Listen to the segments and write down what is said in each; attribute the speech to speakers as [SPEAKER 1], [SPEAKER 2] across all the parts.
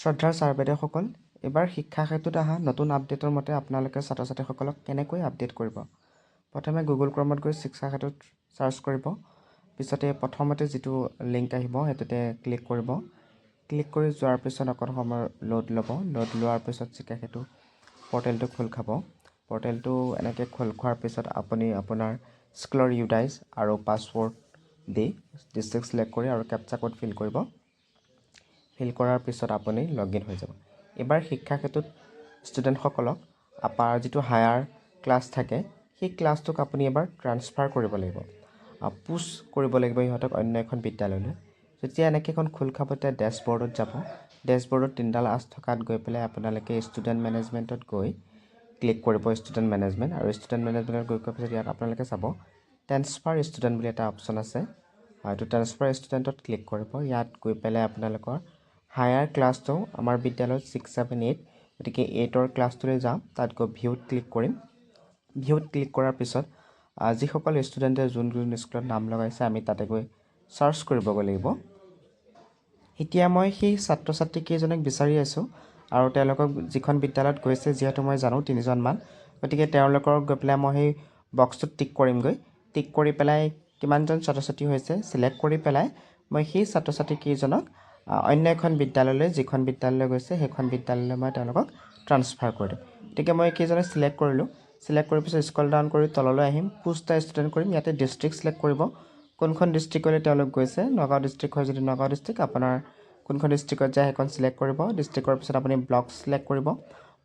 [SPEAKER 1] শ্ৰদ্ধাৰ ছাৰ বাইদেউসকল, এইবাৰ শিক্ষা সেতুত অহা নতুন আপডেটৰ মতে আপোনালোকে ছাত্ৰ ছাত্ৰীসকলক কেনেকৈ আপডেট কৰিব? প্ৰথমে গুগল ক্ৰমত গৈ শিক্ষা সেতুত চাৰ্চ কৰিব। পিছতে প্ৰথমতে যিটো লিংক আহিব, সেইটোতে ক্লিক কৰিব। ক্লিক কৰি যোৱাৰ পিছত অকণ সময় লোড ল'ব। লোড লোৱাৰ পিছত শিক্ষা সেতু পৰ্টেলটো খোল খাব। পৰ্টেলটো এনেকৈ খোল খোৱাৰ পিছত আপুনি আপোনাৰ স্কুলৰ ইউডাইজ আৰু পাছৱৰ্ড দি ডিষ্ট্ৰিক্ট চিলেক্ট কৰি আৰু কেপচা কোড ফিল কৰিব। ফিল কৰাৰ পিছত আপুনি লগ ইন হৈ যাব। এইবাৰ শিক্ষা সেতুত ষ্টুডেণ্টসকলক আপাৰ যিটো হায়াৰ ক্লাছ থাকে, সেই ক্লাছটোক আপুনি এবাৰ ট্ৰান্সফাৰ কৰিব লাগিব, পুছ কৰিব লাগিব সিহঁতক অন্য এখন বিদ্যালয়লৈ। যেতিয়া এনেকৈ এখন খোল খাব, তেতিয়া ডেছবৰ্ডত যাব। ডেছবৰ্ডত তিনিডাল আঁচ থকাত গৈ পেলাই আপোনালোকে ষ্টুডেণ্ট মেনেজমেণ্টত গৈ ক্লিক কৰিব ষ্টুডেণ্ট মেনেজমেণ্ট। আৰু ষ্টুডেণ্ট মেনেজমেণ্টত গৈ কোৱাৰ পিছত ইয়াত আপোনালোকে চাব, ট্ৰেন্সফাৰ ষ্টুডেণ্ট বুলি এটা অপশ্যন আছে। এইটো ট্ৰেন্সফাৰ ষ্টুডেণ্টত ক্লিক কৰিব। ইয়াত গৈ পেলাই আপোনালোকৰ হায়াৰ ক্লাছটো, আমাৰ বিদ্যালয়ত ছিক্স, ছেভেন, এইট, গতিকে এইটৰ ক্লাছটোলৈ যাম। তাত গৈ ভিউত ক্লিক কৰিম। ভিউত ক্লিক কৰাৰ পিছত যিসকল ষ্টুডেণ্টে যোন যোন স্কুলত নাম লগাইছে, আমি তাতে গৈ চাৰ্চ কৰিবগৈ লাগিব। এতিয়া মই সেই ছাত্ৰ ছাত্ৰীকেইজনক বিচাৰি আছোঁ আৰু তেওঁলোকক যিখন বিদ্যালয়ত গৈছে, যিহেতু মই জানো তিনিজনমান, গতিকে তেওঁলোকৰ গৈ পেলাই মই সেই বক্সটোত টিক কৰিমগৈ। টিক কৰি পেলাই কিমানজন ছাত্ৰ ছাত্ৰী হৈছে চিলেক্ট কৰি পেলাই মই সেই ছাত্ৰ ছাত্ৰীকেইজনক অন্য এখন বিদ্যালয়লৈ, যিখন বিদ্যালয়লৈ গৈছে সেইখন বিদ্যালয়লৈ মই তেওঁলোকক ট্ৰান্সফাৰ কৰি দিম। গতিকে মই কেইজনক চিলেক্ট কৰিলোঁ। চিলেক্ট কৰাৰ পিছত স্ক্ৰল ডাউন কৰি তললৈ আহিম, পুছ the student কৰিম। ইয়াতে ডিষ্ট্ৰিক্ট চিলেক্ট কৰিব, কোনখন ডিষ্ট্ৰিক্টলৈ তেওঁলোক গৈছে। নগাঁও ডিষ্ট্ৰিক্ট হয় যদি নগাঁও ডিষ্ট্ৰিক্ট, আপোনাৰ কোনখন ডিষ্ট্ৰিক্টত যায় সেইখন চিলেক্ট কৰিব। ডিষ্ট্ৰিক্টৰ পিছত আপুনি ব্লক চিলেক্ট কৰিব।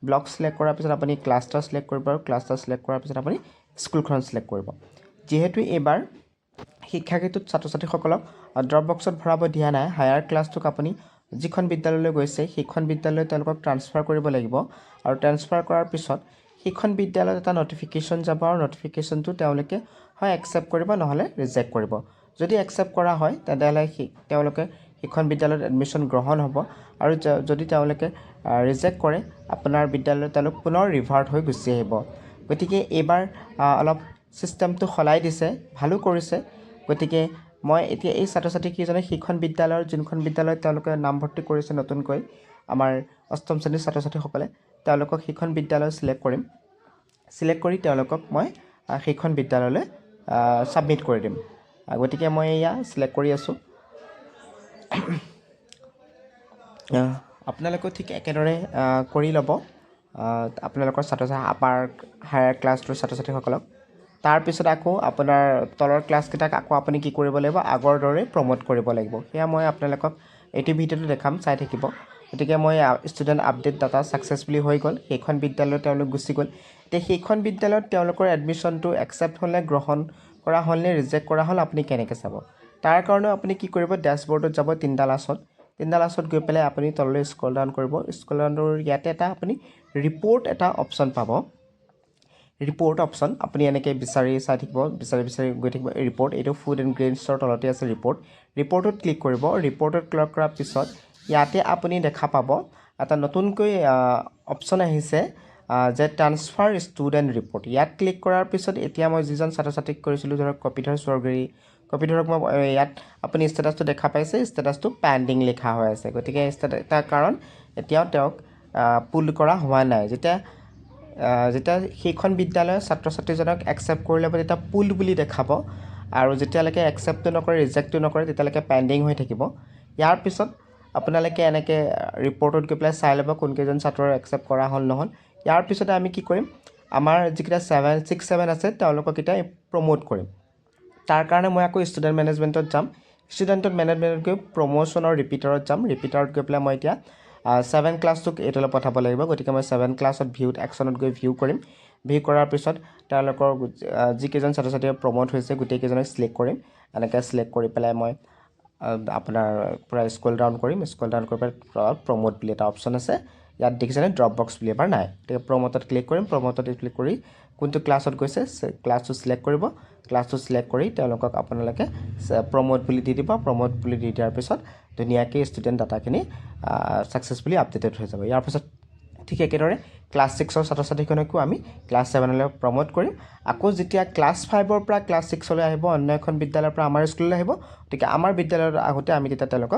[SPEAKER 1] ব্লক চিলেক্ট কৰাৰ পিছত আপুনি ক্লাষ্টাৰ চিলেক্ট কৰিব আৰু ক্লাষ্টাৰ চিলেক্ট কৰাৰ পিছত আপুনি স্কুলখন চিলেক্ট কৰিব। যিহেতু এইবাৰ শিক্ষাক্ষেত্ৰত ছাত্ৰ ছাত্ৰীসকলক ড্ৰপ বক্সত ভৰাব দিয়া নাই, হায়াৰ ক্লাছটোক আপুনি যিখন বিদ্যালয়লৈ গৈছে সেইখন বিদ্যালয়লৈ তেওঁলোকক ট্ৰান্সফাৰ কৰিব লাগিব। আৰু ট্ৰান্সফাৰ কৰাৰ পিছত সেইখন বিদ্যালয়ত এটা ন'টিফিকেশ্যন যাব আৰু ন'টিফিকেশ্যনটো তেওঁলোকে হয় একচেপ্ট কৰিব, নহ'লে ৰিজেক্ট কৰিব। যদি একচেপ্ট কৰা হয়, তেনেহ'লে তেওঁলোকে সেইখন বিদ্যালয়ত এডমিশ্যন গ্ৰহণ হ'ব আৰু যদি তেওঁলোকে ৰিজেক্ট কৰে, আপোনাৰ বিদ্যালয়ত তেওঁলোক পুনৰ ৰিভাৰ্ট হৈ গুচি আহিব। গতিকে এইবাৰ অলপ ছিষ্টেমটো সলাই দিছে, ভালো কৰিছে। গতিকে মই এতিয়া এই ছাত্ৰ ছাত্ৰীকেইজনে সেইখন বিদ্যালয়ৰ, যোনখন বিদ্যালয়ত তেওঁলোকে নামভৰ্তি কৰিছে নতুনকৈ, আমাৰ অষ্টম শ্ৰেণীৰ ছাত্ৰ ছাত্ৰীসকলে, তেওঁলোকক সেইখন বিদ্যালয় চিলেক্ট কৰিম। চিলেক্ট কৰি তেওঁলোকক মই সেইখন বিদ্যালয়লৈ ছাবমিট কৰি দিম। গতিকে মই এয়া চিলেক্ট কৰি আছোঁ। আপোনালোকেও ঠিক একেদৰে কৰি ল'ব আপোনালোকৰ ছাত্ৰ ছাত্ৰী, আপাৰ হায়াৰ ক্লাছটোৰ ছাত্ৰ ছাত্ৰীসকলক। তাৰপিছত আকৌ আপোনাৰ তলৰ ক্লাছকেইটাক আকৌ আপুনি কি কৰিব লাগিব? আগৰ দৰে প্ৰম'ট কৰিব লাগিব। সেয়া মই আপোনালোকক এইটো ভিডিঅ'টো দেখাম, চাই থাকিব। গতিকে মই ষ্টুডেণ্ট আপডেট ডাটা ছাকচেছফুলি হৈ গ'ল। সেইখন বিদ্যালয়ত তেওঁলোক গুচি গ'ল। এতিয়া সেইখন বিদ্যালয়ত তেওঁলোকৰ এডমিশ্যনটো একচেপ্ট হ'লনে, গ্ৰহণ কৰা হ'লনে, ৰিজেক্ট কৰা হ'ল, আপুনি কেনেকৈ চাব? তাৰ কাৰণেও আপুনি কি কৰিব? ডেছবৰ্ডত যাব, তিনিডাল আঁচত। তিনিডাল আঁচত গৈ পেলাই আপুনি তললৈ স্ক্ৰল ডাউন কৰিব। স্ক্ৰল ডাউন কৰি ইয়াতে এটা আপুনি ৰিপৰ্ট এটা অপশ্যন পাব। ৰিপৰ্ট অপশ্যন আপুনি এনেকৈ বিচাৰি চাই থাকিব, বিচাৰি বিচাৰি গৈ থাকিব। ৰিপৰ্ট, এইটো ফুড এণ্ড গ্ৰেইনছৰ তলতে আছে ৰিপৰ্ট। ৰিপৰ্টত ক্লিক কৰিব। ৰিপৰ্টত ক্লিক কৰাৰ পিছত ইয়াতে আপুনি দেখা পাব, এটা নতুনকৈ অপশ্যন আহিছে যে ট্ৰান্সফাৰ ষ্টুডেণ্ট ৰিপৰ্ট। ইয়াত ক্লিক কৰাৰ পিছত এতিয়া মই যিজন ছাত্ৰ ছাত্ৰীক কৰিছিলোঁ, ধৰক কপিধৰ স্বৰ্গীয়াৰী, কপিধৰক মই ইয়াত আপুনি ষ্টেটাছটো দেখা পাইছে, ষ্টেটাছটো পেণ্ডিং লিখা হৈ আছে। গতিকে তাৰ কাৰণ এতিয়াও তেওঁক পুল কৰা হোৱা নাই। যেতিয়া সেইখন বিদ্যালয়ৰ ছাত্ৰ ছাত্ৰীজনক একচেপ্ট কৰি ল'ব, তেতিয়া পুল বুলি দেখাব আৰু যেতিয়ালৈকে একচেপ্টটো নকৰে, ৰিজেক্টটো নকৰে, তেতিয়ালৈকে পেণ্ডিং হৈ থাকিব। ইয়াৰ পিছত আপোনালোকে এনেকৈ ৰিপৰ্টত গৈ পেলাই চাই ল'ব কোনকেইজন ছাত্ৰৰ একচেপ্ট কৰা হ'ল, নহ'ল। ইয়াৰ পিছতে আমি কি কৰিম? আমাৰ যিকেইটা ছেভেন, ছিক্স, ছেভেন আছে, তেওঁলোকক এতিয়া প্ৰম'ট কৰিম। তাৰ কাৰণে মই আকৌ ষ্টুডেণ্ট মেনেজমেণ্টত যাম। ষ্টুডেণ্টত মেনেজমেণ্টত গৈ প্ৰম'শ্যনৰ ৰিপিটাৰত যাম। ৰিপিটাৰত গৈ পেলাই মই এতিয়া ছেভেন ক্লাছটোক এইটোলৈ পঠাব লাগিব। গতিকে মই ছেভেন ক্লাছত ভিউত একশ্যনত গৈ ভিউ কৰিম। ভিউ কৰাৰ পিছত তেওঁলোকৰ যিকেইজন ছাত্ৰ ছাত্ৰীয়ে প্ৰম'ট হৈছে, গোটেইকেইজনক চিলেক্ট কৰিম। এনেকৈ চিলেক্ট কৰি পেলাই মই আপোনাৰ পূৰা স্ক্ৰল ডাউন কৰিম। স্ক্ৰল ডাউন কৰি পেলাই প্ৰম'ট বুলি এটা অপশ্যন আছে। ইয়াত দেখিছেনে, ড্ৰপ বক্স বুলি এবাৰ নাই। গতিকে প্ৰম'টত ক্লিক কৰিম। প্ৰম'টত ক্লিক কৰি কোনটো ক্লাছত গৈছে ক্লাছটো চিলেক্ট কৰিব। ক্লাছটো চিলেক্ট কৰি তেওঁলোকক আপোনালোকে প্ৰম'ট বুলি দি দিব। প্ৰম'ট বুলি দি দিয়াৰ পিছত ধুনীয়াকৈ ষ্টুডেণ্ট ডাটাখিনি ছাকচেছফুলি আপডেটেড হৈ যাব। ইয়াৰ পিছত ঠিক একেদৰে ক্লাছ ছিক্সৰ ছাত্ৰ ছাত্ৰীখনকো আমি ক্লাছ ছেভেনলৈ প্ৰম'ট কৰিম। আকৌ যেতিয়া ক্লাছ ফাইভৰ পৰা ক্লাছ ছিক্সলৈ আহিব, অন্য এখন বিদ্যালয়ৰ পৰা আমাৰ স্কুললৈ আহিব, গতিকে আমাৰ বিদ্যালয়ত আহোঁতে আমি তেতিয়া তেওঁলোকক